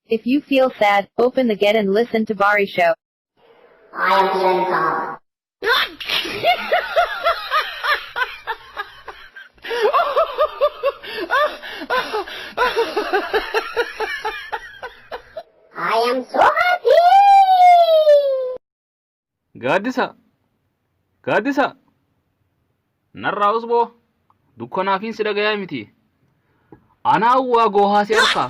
If you feel sad, open the Get and listen to Bari show. I am feeling cold. I am so happy. Gaaddisa! Gaaddisa! Narraa usboo! Dukkanaafiin si dhagayaa miti. Anaa waa goohaa si harkaa.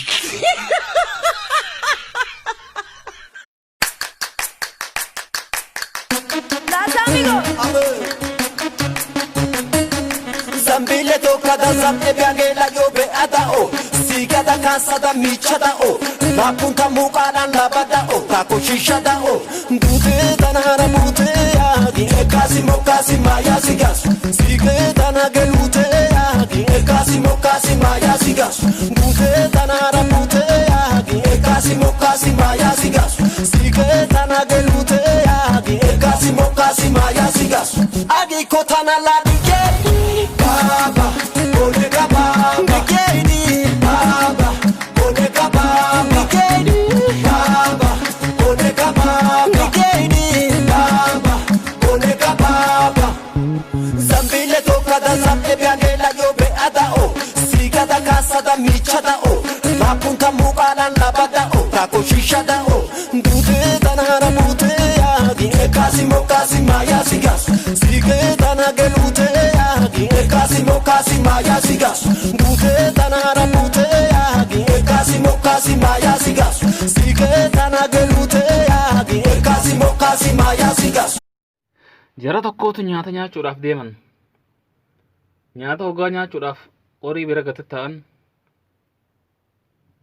Zambiile tokkada zam'e biyageela yoo be'ada o siigada kaasada miichada o laappun tammuu qaalaan laabada o taako shiishada o buutee tanaara buutee yaagi ekkaasi mokkaasi maayaasi gaasu siigee tana geluutee yaagi ekkaasi mokkaasi maayaasi gaasu buutee tanaara buutee yaagi ekkaasi mokkaasi maayaasi gaasu siigee tana geluutee yaagi ekkaasi mokkaasi maayaasi gaasu agiko tana laadhiyee baba onega baba dikeeni baba onega baba dikeeni baba onega baba dikeeni baba onega baba Zambile tokkada zam'e biyageela yoo be'ada o siigada kaasada miichada o laappun tammuu qaalaan laabada o taako shiishada o buutee tanaara buutee yaagi ekkaasi mokkaasi maayaasi gaasu siigee tana geluutee yaagi ekkaasi mokkaasi maayaasi gaasu buutee tanaara buutee yaagi ekkaasi mokkaasi maayaasi gaasu siigee tana geluutee yaagi ekkaasi mokkaasi maayaasi gaasu. Jara tokkootu nyaata nyaachuudhaaf deeman. Nyaata hoggaa nyaachuudhaaf qorii bira gati ta'an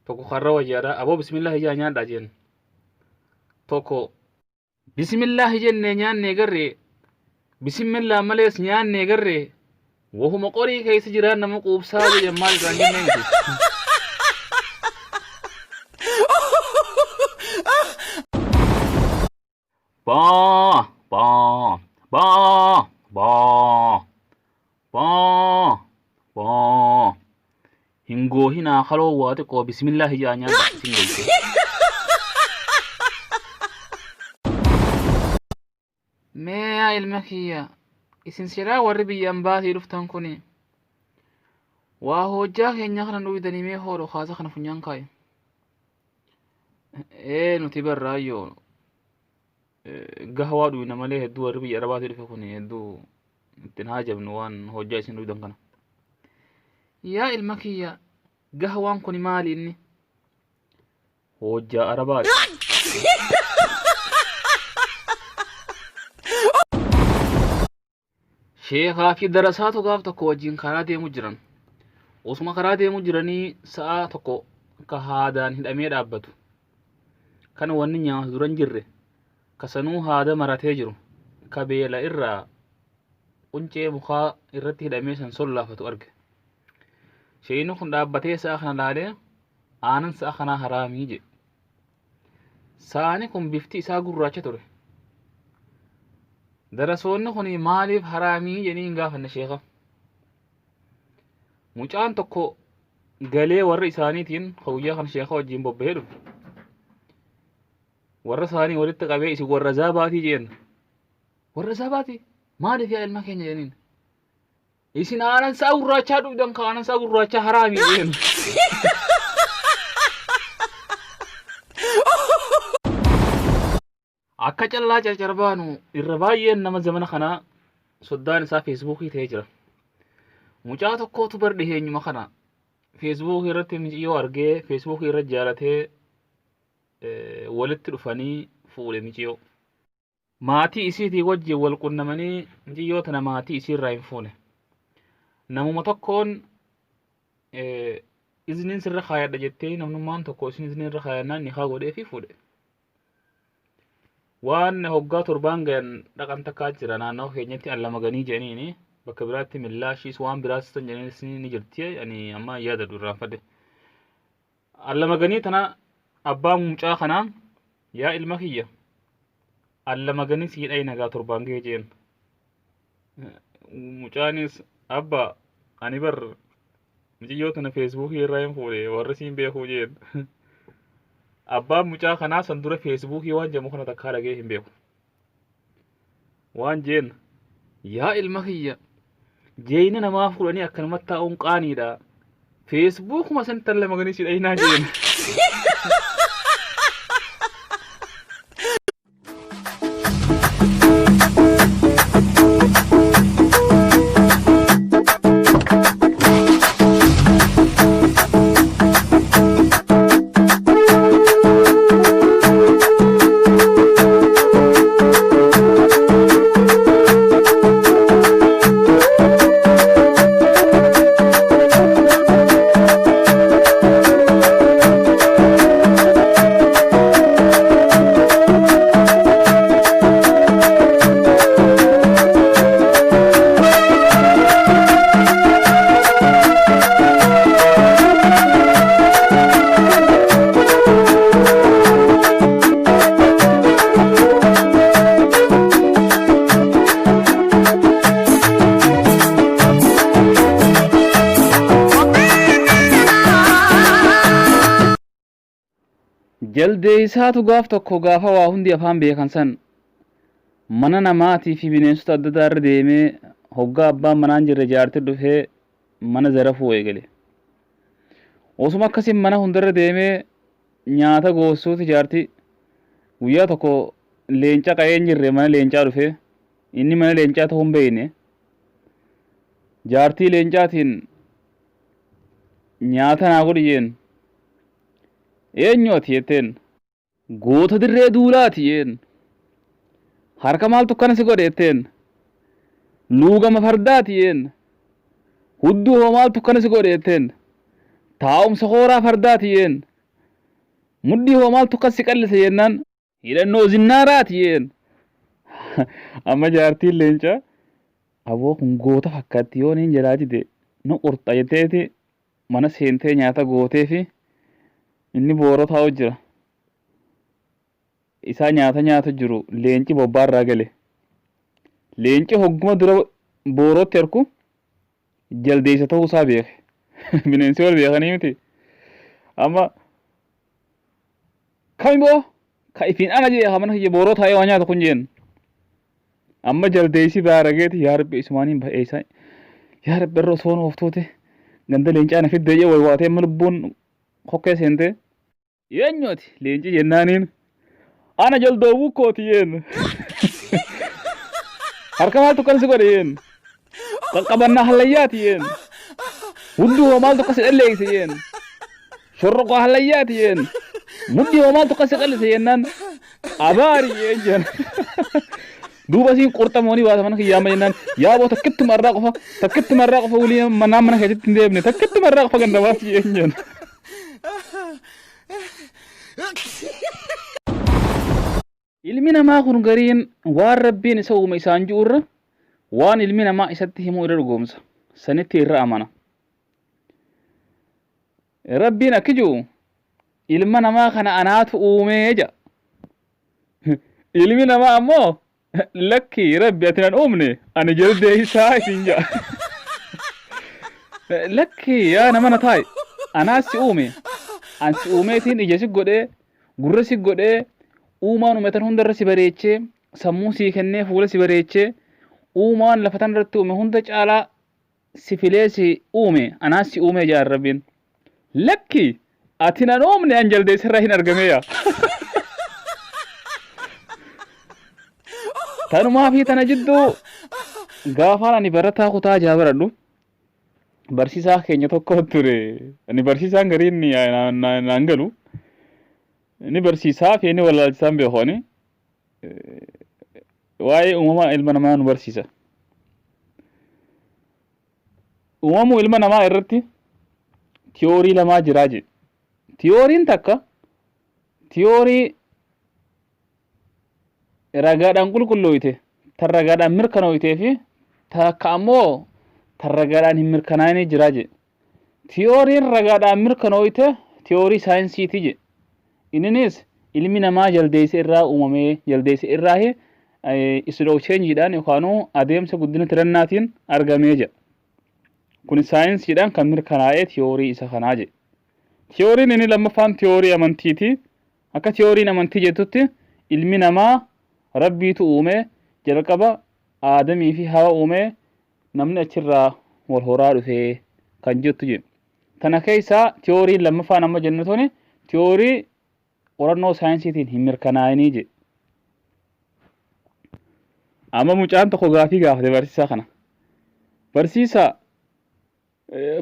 tokko karra wayyaadha. Aboo bismillaahi ijaa nyaadhaa jeen. Tokko bismillaahi jennee nyaannee garree bismillah malees nyaannee garree wahuma qorii keessa jiraan nama quubsaa jedhan maal irraan jennee miti. Baa baa baa baa baa baa hin goohinaa kaloo waa xiqqoo bismillaahi jedhaa nyaadhaa isin goyte. Mee yaa ilma kiyya isin silaa warri biyya ambaatii dhuftan kuni waa hojjaa keenya kana dhuydanii mee hoodho kaasa kana funyaan kaayu. Ee nuti barraayyoo gahawaa dhuyna malee hedduu warri biyya arabaatii dhufe kun hedduu ittiin haajamnu waan hojjaa isin dhuydan kana. Yaa ilma kiyya gahawaan kun maali inni? Hojjaa arabaati. Sheekaa fi darasaatu gaaf tokko wajjin karaa deemu jiran. Osuma karaa deemu jiranii sa'a tokko ka haadaan hidhamee dhaabbatu. Kan wanni nyaatu dura hin jirre. Ka sanuu haada maratee jiru. Ka beela irraa quncee mukaa irratti hidhamee san sollaafatu arge. Sheeyni kun dhaabbatee sa'a kana laalee aanan sa'a kanaa haraamii jedhe. Saani kun bifti isaa gurraacha ture. Darasoonni kun maaliif haraamii jedhanii hin gaafanne sheeka. Mucaan tokko galee warra isaaniitiin guyyaa kana sheeka wajjin bobba'ee dhufe. Warra isaanii walitti qabee isin warra zaabaatii jeen. Warra zaabaatii maaliif yaa ilma keenya jedhaniin. Isin aanan sa'a gurraachaa dhugdan ka aanan sa'a gurraachaa haraami jeen. Akka callaa carcar baanu irra baay'een nama zamana kanaa soddaan isaa feesbuukii ta'ee jira. Mucaa tokkootu bar dhiheenyuma kana feesbuukii irratti miciyyoo argee feesbuukii irra jaalatee walitti dhufanii fuudhe miciyyoo. Maatii isiitii wajjin wal qunnamanii miciyyoo tana maatii isii irraa hin fuune. Namuma tokkoon izniin sirra kaayadha jettee namnummaan tokko isin iznii irra kaayannaan nikaa godhee fi fuudhe. Waan hoggaa torbaan gayan dhaqan takkaa jira naannawa keenyatti allamaganii jedhaniini bakka biraatti millaashiis waan biraas tan jedhaniis ni jirti ani amma yaadadhu irraanfadhe. Allamaganii tana abbaan mucaa kanaa yaa ilma kiyya allamaganii sii dhayi nagaa torbaan gahee jeen. Mucaanis abba ani bar mucayyoo tana feesbuukii irraa hin fuudhe warri siin beekuu jeen. Abbaan mucaa kanaa san dura feesbuukii waan jedhamu kana takkaa dhagee hin beeku. Waan jeen yaa ilma kiyya jeeyina namaa fuudhanii akkanumatti taa'uun qaaniidha. Feesbuukuma san tan lama ganii si dhayinaa jeen. Jaldeessaatu gaaf tokko gaafa waa hundi afaan beekan san mana namaatii fi bineensota adda addaa irra deemee hoggaa abbaan manaan jirre jaarti dhufee mana zarafuu eegale. Osuma akkasiin mana hundarra deemee nyaata goossuuti jaarti guyyaa tokko leenca qa'ee hin jirre mana leencaa dhufee inni mana leencaa ta'uu hin beekne jaartii leencaatiin nyaata naa godhi jeen. Eenyu ati jetteen. Goota dirree duulaati jeen. Harka maaltu akkana si godhe jetteen. Luugama fardaati jeen. Hudduu hoo maaltu akkana si godhe jetteen. Taa'umsa kooraa fardaati jeen. Mudhii hoo maaltu akkas si qallise jennaan. Hidhannoo zinnaaraati jeen. Amma jaartiin leencaa aboo kun goota fakkaatti yoo niin jalaa dide nu qurxa jetteeti mana seentee nyaata gooteefi inni booroo taa'u jira. Isaa nyaata nyaatu jiru leenci bobbaarraa gale. Leenci hogguma dura boorootti arku jaldeessa ta'uu isaa beeke. Bineensi wal beekanii miti. Amma kami boo ka ifiin ana jee mana kiyya booroo taa'ee waa nyaatu kun jeen. Amma jaldeessi baarageeti yaa rabbi isumaaniin ba'eessa yaa rabbi irra osoo ooftuuti ganda leencaa na fiddee jee waywaatee amma lubbuun kokkee seentee. Eenyu ati leenci jennaaniin ana jaldoowwuu kooti jeen. Harka maaltu akkan si godhe jeen. Qaqqabannaa hallayyaati jeen. Hudduu hoo maaltu akkas si dhalleeyse jeen. Shorroqoo hallayyaati jeen. Mudhii hoo maaltu akkas si qallise jennaan abaari jeen jeen. Duuba siin qurxamoonii baasa mana kiyyaa amma jennaan yaa boo takkittuma irraa qofa takkittuma irraa qofa wulii manaan mana keessatti hin deemne takkittuma irraa qofa ganda baasi jeen jeen. Ilmi namaa kun gariin waan Rabbiin isa uume isaan ji'u irra waan ilmi namaa isatti himuu irra dhugoomsa. Sanitti irra amana. Rabbiin akki ji'u ilma namaa kana anaatu uumee jedha. Ilmi namaa ammoo Lakki Rabbi ati nan uumne ani jaldeessaa isin jedha. Lakki yaa nama na taa'i anaa si uume an si uumeetiin ija si godhee gurra si godhee uumaan uume tan hundarra si bareechee sammuu sii kennee fuula si bareechee uumaan lafa tan irratti uume hunda caalaa si filee si uume anaa si uumee jedha Rabbiin. Lakki ati nan uumne an jaldeessa irraa hin argamee yaa. Tanumaa fi tana jidduu gaafaan ani barataa kutaa jaha baradhu barsiisaa keenya tokko ture. Ani barsiisaan gariin naan galu. Inni barsiisaa fi inni wallaalchisaan beeku ani. Waa'ee uumama ilma namaa nu barsiisa. Uumamuu ilma namaa irratti tiyoorii lamaa jiraa jedhe. Tiyooriin takka tiyoorii ragaadhaan qulqullooyte, tan ragaadhaan mirkanooytee fi takka ammoo tan ragaadhaan hin mirkanaa'inii jiraa jedhe. Tiyooriin ragaadhaan mirkanooyte tiyoorii saayinsiiti jedhe. Inninis ilmi namaa jaldeessa irraa uumamee jaldeessa irraahi slow change'dhaan yookaanuu adeemsa guddina tirannaatiin argamee jedha. Kun saayinsiidhaan kan mirkanaa'ee tiyoorii isa kanaa jedhe. Tiyooriin inni lammaffaan tiyoorii amantiiti. Akka tiyooriin amantii jettutti ilmi namaa Rabbiitu uume, jalqaba Aadamii fi Hawa uume, namni achirraa wal horaa dhufe kan jettu jedhu. Tana keessaa tiyooriin lammaffaan amma jennu tuni tiyoorii qorannoo saayinsiitiin hin mirkanaa'inii jedhe. Amma mucaan tokko gaafii gaafate barsiisaa kana. Barsiisaa,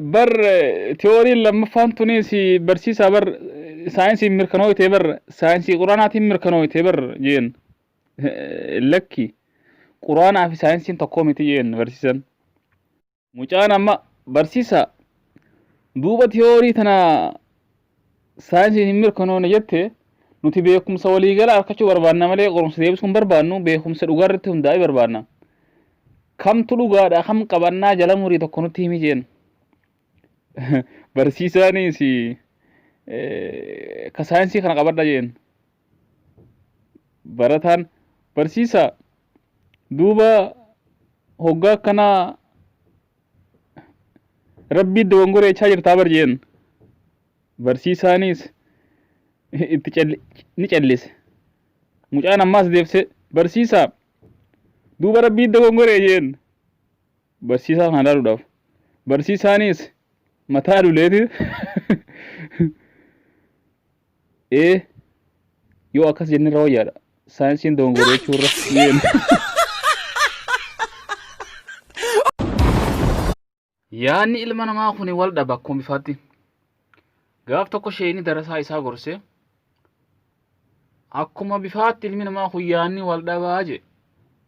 bar tiyooriin lammaffaan tunis barsiisaa bar saayinsiin mirkanooyte, bar saayinsii quraanaatiin mirkanooyte bar jeen. Lakki, quraanaa fi saayinsiin tokko miti jeen barsiisan. Mucaan amma, barsiisaa, duuba tiyoorii tana saayinsiin hin mirkanoone jette, nuti beekumsa waliigala argachuu barbaanna malee qorumsa deebisuu hin barbaannu, beekumsa dhugaa irratti hundaa'e barbaanna. Kamtu dhugaadha, kam qabannaa, jala murii tokko nutti himi jeen. Barsiisaanis ka saayinsii kana qabadha jeen. Barataan, barsiisaa, duuba hoggaa akkanaa Rabbii dogongoree jirtaa bar jeen. Barsiisaanis itti ni callise. Mucaan ammaas deebise, barsiisaa, duuba Rabbii dogongoree jeen. Barsiisaa kana ilaaluudhaaf. Barsiisaanis mataa luleeti. Ee, yoo akkas jennirra wayyaadha. Saayinsiin dogongoree jechuurra jeen. Yaadni ilma namaa kun wal dhaba akkuma bifaatti. Gaaf tokko sheeyni darasaa isaa gorse, akkuma bifaatti ilmi namaa kun yaadni wal dhabaa jedhe.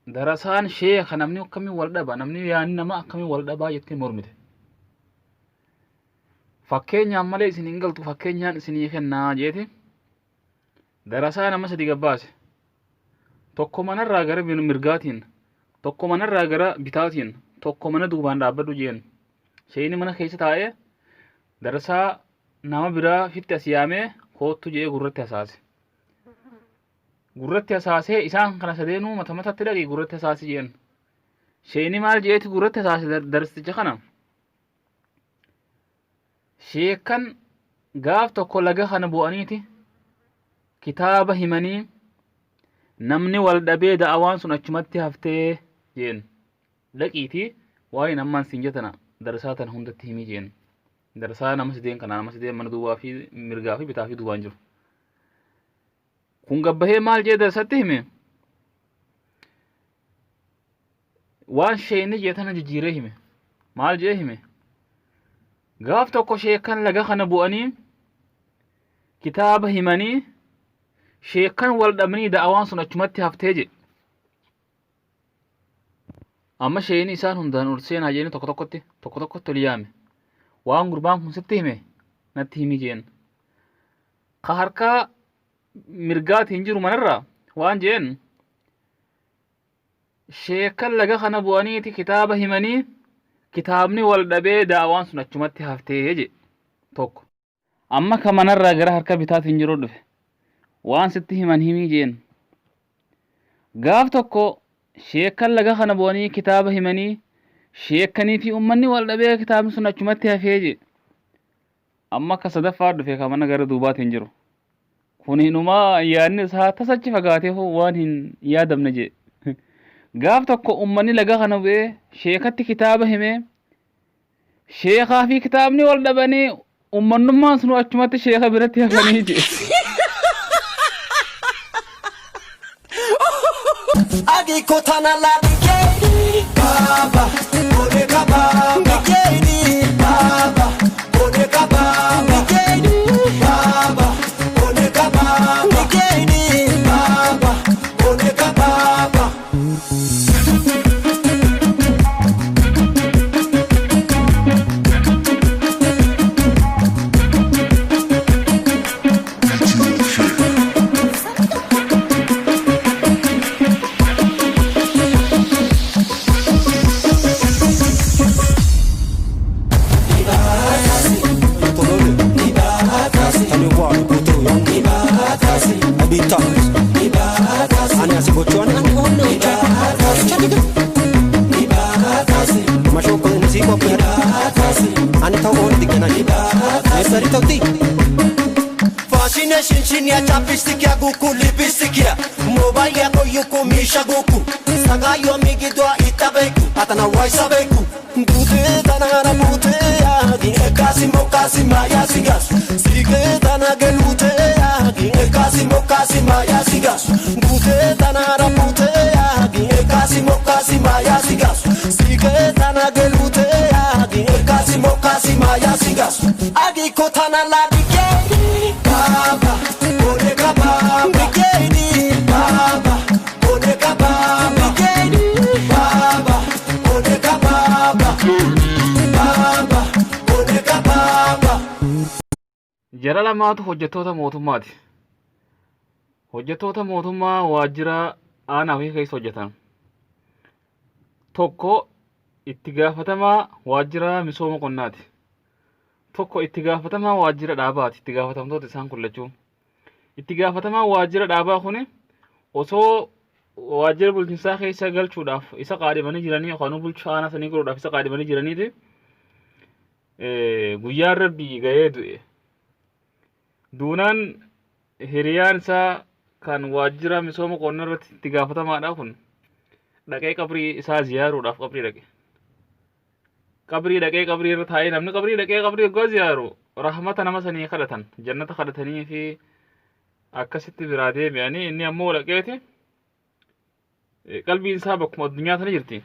Darasaan, sheeka, namni akkamiin wal dhaba, namni yaadni namaa akkamiin wal dhabaa jettee mormite. Fakkeenyaan malee isin hin galtu, fakkeenyaan isinii kennaa jeeti. Darasaa nama sadi gabbaase. Tokko manarraa gara mirgaatiin, tokko manarraa gara bitaatiin, tokko mana duubaan dhaabbadhu jeen. Sheeyni mana keessa taa'ee darasaa nama biraa fitti as yaamee koottu jedhee gurratti hasaase. Gurratti hasaasee isaan kana sadeenuu mata matatti dhaqi gurratti hasaasi jeen. Sheeyni maal jeeti gurratti hasaase darasticha kana? Sheekan gaaf tokko laga kana bu'aniiti kitaaba himanii namni wal dhabee da'awaan sun achumatti haftee jeen. Dhaqiitii waa'een ammaan siin jetana darasaa tana hundatti himii jeen. Darasaa nama sideen kana nama sideen mana duubaa fi mirgaa fi bitaa fi duubaan jiru. Kun gabbahee maal jee darasatti hime? Waan sheeyni jee tana jijjiiree hime. Maal jee hime? Gaaf tokko sheekan laga kana bu'anii kitaaba himanii sheekan wal dhabanii da'awaan sun achumatti haftee jedhe. Amma sheeyni isaan hundaan ol seenaa jeeni tokko tokkotti tokko tokkotti ol yaame. Waan gurbaan kun sitti hime natti himi jeen. Ka harkaa mirgaatiin jiru manarraa waan jeen, sheekan laga kana bu'aniiti kitaaba himanii kitaabni wal dhabee da'awaan sun achumatti haftee jedhe tokko. Amma ka manarraa gara harka bitaatiin jiru dhufe. Waan sitti himan himii jeen. Gaaf tokko sheekan laga kana bu'anii kitaaba himanii sheekanii fi uummanni wal dhabee kitaabni sun achumatti hafee jedhe. Amma ka sadaffaa dhufe, ka mana gara duubaatiin jiru. Kun hinumaa yaadni isaa tasachi fagaatee waan hin yaadamne jedhe. Gaaf tokko uummanni laga kana bu'ee sheekatti kitaaba himee sheekaa fi kitaabni wal dhabanii ummannummaan sun achumatti sheeka biratti hafanii jedhe. Agiko tana la dikeni baba odeka baba dikeni baba odeka baba dikeni baba odeka baba dikeni baba odeka baba. Shinshinne shinshiniya chappistikiya gukku lippistikiya moobayliya koyukku miishsha gukku sagaayyuwa migiduwa ixxabeykku atana wayssabeykku buutee tanaara buutee yaagin ekkaasi mokkaasi maayaasi gaasu siiqee tana geluutee yaagin ekkaasi mokkaasi maayaasi gaasu buutee tanaara buutee yaagin ekkaasi mokkaasi maayaasi gaasu siiqee tana geluutee yaagin ekkaasi mokkaasi maayaasi gaasu agikko tana laadikee baaba oneka baaba dikeeni baaba oneka baaba dikeeni baaba oneka baaba baaba oneka baaba. Jara lamaatu hojjettoota mootummaati. Hojjettoota mootummaa waajjira aanaa fi keessa hojjetan. Tokko itti gaafatamaa waajjira misooma qonnaati. Tokko itti gaafatamaa waajjira dhaabaati. Itti gaafatamtoota isaan kun lachuu. Itti gaafatamaa waajjira dhaabaa kuni osoo waajjira bulchiinsaa keessa galchuudhaaf isa qaadhimanii jiranii yookaan bulchaa aanaa sanii godhuudhaaf isa qaadhimanii jiraniiti. Guyyaan rabbii ga'ee du'e. Duunaan hiriyaan isaa kan waajjira misooma qonnaa irratti itti gaafatamaadha kun dhaqee qabrii isaa ziyaaruudhaaf qabrii dhaqe. Qabrii dhaqee qabrii irra taa'ee namni qabrii dhaqee qabrii yoggaa ziyaaru rahmata nama sanii kadhatan jannata kadhatanii fi akkasitti biraa deebi'anii inni ammoo dhaqeeti qalbiin isaa bakkuma addunyaa tana jirti.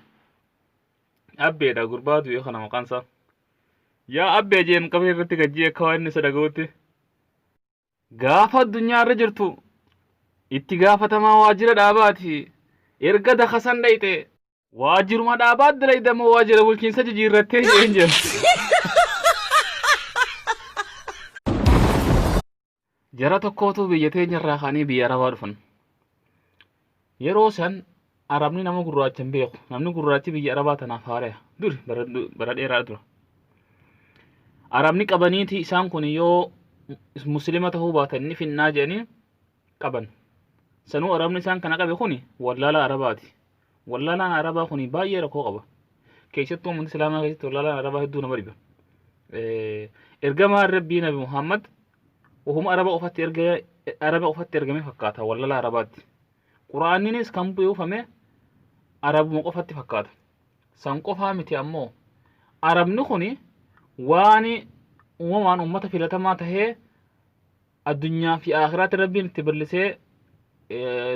Abbeedha gurbaa du'e kana maqaan isaa. Yaa abbee jeen qabrii irratti gajjii akka waan inni isa dhaga'utti. Gaafa addunyaa irra jirtu itti gaafatamaa waajjira dhaabaati. Erga dakasan dhayxe waajjiruma dhaabaatti dalayda moo waajjira bulchiinsa jijjiirrattee jeen jedhu. Jara tokkootu biyya teenya irraa ka'anii biyya Arabaa dhufan. Yeroo san Arabni nama gurraacha hin beeku. Namni gurraachi biyya Arabaa tanaaf haaraya. Duri bara dheeraa dura. Arabni qabaniiti isaan kun yoo muslima ta'uu baatan ni finnaa jedhanii qaban. Sanuu Arabni isaan kana qabe kuni wallaalaa Arabaati. Wallaalaan Arabaa kuni baay'ee rakkoo qaba. Keessattuu amantii Islaamaa keessatti wallaalaan Arabaa hedduu nama dhiba. Ergamaan Rabbii Nabi Muhammad ofuma Araba qofatti erga Araba qofatti ergame fakkaata wallaalaa Arabaatti. Qur'aanninis kan buufame Arabuma qofatti fakkaata. San qofaa miti ammoo Arabni kuni waan uumamaan uummata filatamaa tahee addunyaa fi aakhiraatti Rabbiin itti bal'isee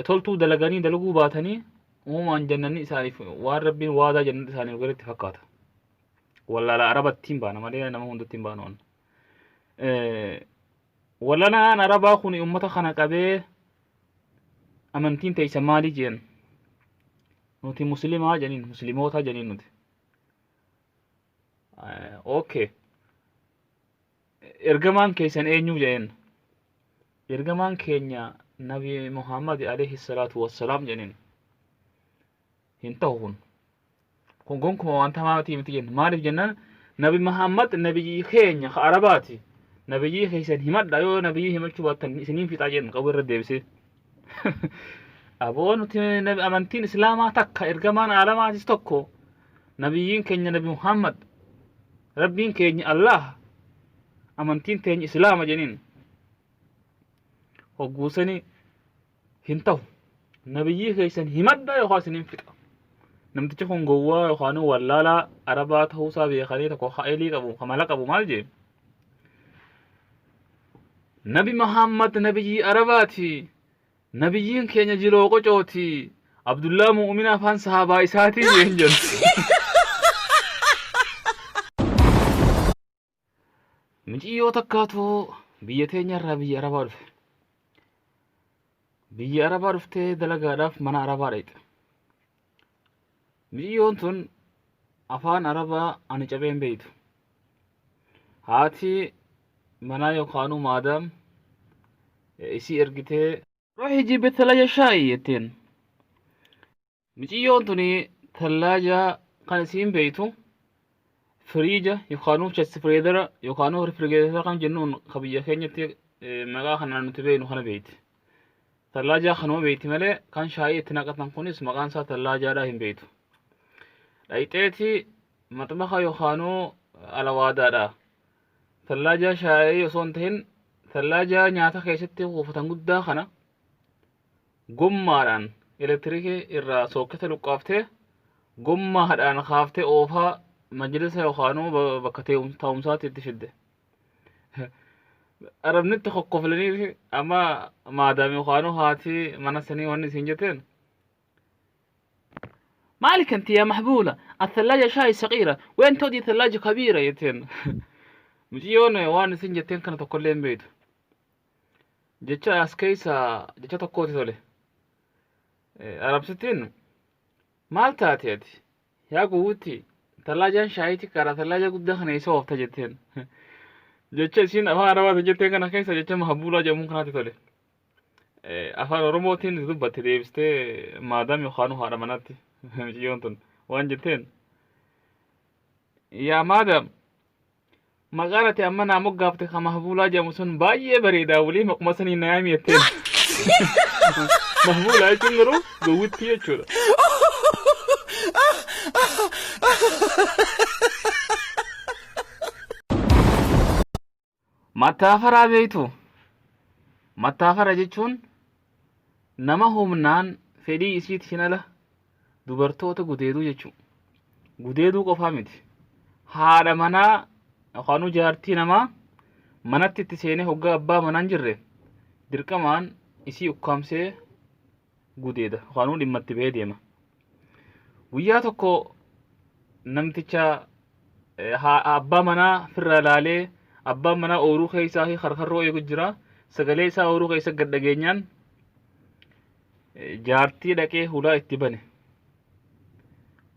toltuu dalaganii dalaguu baatanii uumamaan jannanni isaaniif waan Rabbiin waadaa jannata isaaniif galetti fakkaata. Wallaala Arabatti hin baana malee nama hundatti hin baanu. Wallaalaan Arabaa kun uummata kana qabee amantiin teessa maalii jeen nuti muslimaa jeniin muslimoota jeniin nuti. Okay. Ergamaan keessan eenyu jeen ergamaan keenya Nabi Muhammad alayhi salaatu wassalaam jeniin hin ta'u kun. Kun gonkumaa waan tamaa miti miti jenna. Maaliif jennaan Nabi Muhammad nabiyyi keenya ka Arabaati. Nabiyyii keessan himadha yoo nabiyyii himachuu baattan isiniin fixaa jenna qabu irra deebisee. Aboo nuti amantiin Islaamaa takka ergamaan aalamaatis tokko nabiyyiin keenya Nabi Muhammad Rabbiin keenya Allah amantiin teenya Islaama jeniin. Hogguusanii hin ta'u. Nabiyyii keessan himadhaa yookaan isiniin fixa. Namtichi kun gowwaa yookaan wallaalaa Arabaa ta'uusaa beekanii tokko ha'elii qabu kamala qabu maal jee? Nabi Muhammad nabiyyii Arabaati. Nabiyyiin keenya jiloo qocooti. Abdullaa mu'umina afaan sahaabaa isaatii jeen jedhu. Miciyyoo takkaatu biyya teenya irraa biyya Arabaa dhufe. Biyya Arabaa dhuftee dalagaadhaaf mana Arabaa dhaqxe. Miciyyoon tun afaan Arabaa ani cabeen beektu. Haati manaa yookaanuu maadaam isii ergitee Ruuhi jibe talaja shaayii jetteen. Miciyyoon tuni tallaajaa kan isiin beektu firiija yookaanuu chest freezera yookaanuu rifrigeetara kan jennuun ka biyya keenyatti maqaa kanaan nuti beeknu kana beekti. Tallaajaa kanuma beekti malee kan shaayii itti naqatan kunis maqaan isaa tallaajaadhaa hin beektu. Dhayxeeti maxbaxa yookaanuu alawaadaadha. Tallaajaa shaayii osoo hin ta'in Tallaajaa nyaata keessatti kuufatan guddaa kana gommaadhaan elektirikii irraa sookkata luqqaaftee gommaadhaan kaaftee oofaa majlisa yookaanuu bakka taa'umsaatti itti fidde. Arabnitti kokkoflanii amma maadaam yookaanuu haati mana sanii wanni isiin jetteen. مالك انت يا محبولة الثلاجة شاي صغيرة وين تودي ثلاجة كبيرة يتين mucayyoon waan isin jetteen kana tokkollee hin beektu. Jecha as keessa jecha tokkooti tole. Arabsittiin maal taate ati? Yaa gowwutti tallaajaan shaayii xiqqaadha tallaajaa guddaa kana eessa oofta jetteen. Jecha isiin afaan arabaatiin jetteen kana keessa jecha mahabuulaa jedhamuun kanaatti tole. Afaan Oromootiin dubbatte deebistee maadaam yookaan haadha manaatti mucayyoon tun waan jetteen. Yaa maadaam, maqaan ati amma naa moggaafte ka mahbuulaa jedhamu sun baay'ee bareedaa wly maquma saniin na yaami jetteen. Mahbuulaa jechuun garuu gowwittii jechuudha. Mattaafaraa beektu? Mattaafara jechuun nama humnaan fedhii isiitiin ala dubartoota gudeeduu jechuudha. Gudeeduu qofaa miti. Haadha manaa yookaanuu jaartii namaa manatti itti seenee hoggaa abbaa manaa hin jirre dirqamaan isii ukkaamsee gudeeda yookaanuu dhimma itti bahee deema. Guyyaa tokko namticha abbaa manaa firraa laalee abbaan manaa ooruu keessaa fi karkarroo eegu jira. Sagalee isaa ooruu keessa gad dhageenyaan jaartii dhaqee hulaa itti bane.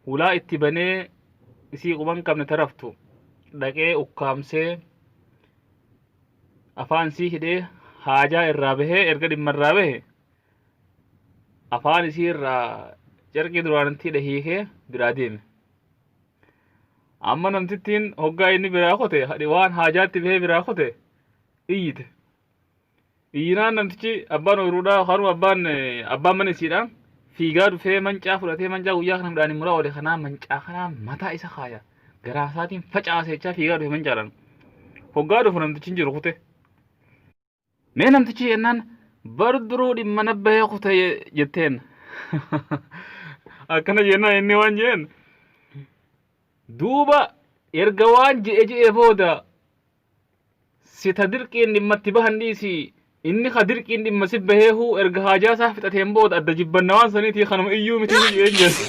Hulaa itti banee isii quba hin qabne taraftu dhaqee ukkaamsee afaan isii hidhee haajaa irraa bahee erga dhimma irraa bahe afaan isii irraa carqii duraan itti hidhe hiikee biraa deeme. Amma namtittiin hoggaa inni biraa kute waan haajaatti bahee biraa kute iyyite. Iyyinaan namtichi abbaan ooyiruudhaa yookaan abbaan abbaan mana isiidhaa fiigaa dhufee mancaa fudhatee mancaa guyyaa kana midhaan muraa oole kanaa mancaa kanaa mataa isa kaaya garaa isaatiin facaase jechaa fiigaa dhufe mancaadhaan. Hoggaa dhufu namtichi hin jiru kute. Mee namtichi jennaan bar duruu dhimma na bahee kute jetteen. Akkana jennaan inni waan jeen duuba erga waan je'e je'ee booda Si ta dirqiin dhimma itti bahan dhiisi inni ka dirqiin dhimma si baheehuu erga haajaa isaa fixateen booda adda jibbanna waan saniitii kanuma iyyuu miti jedheen jedhe.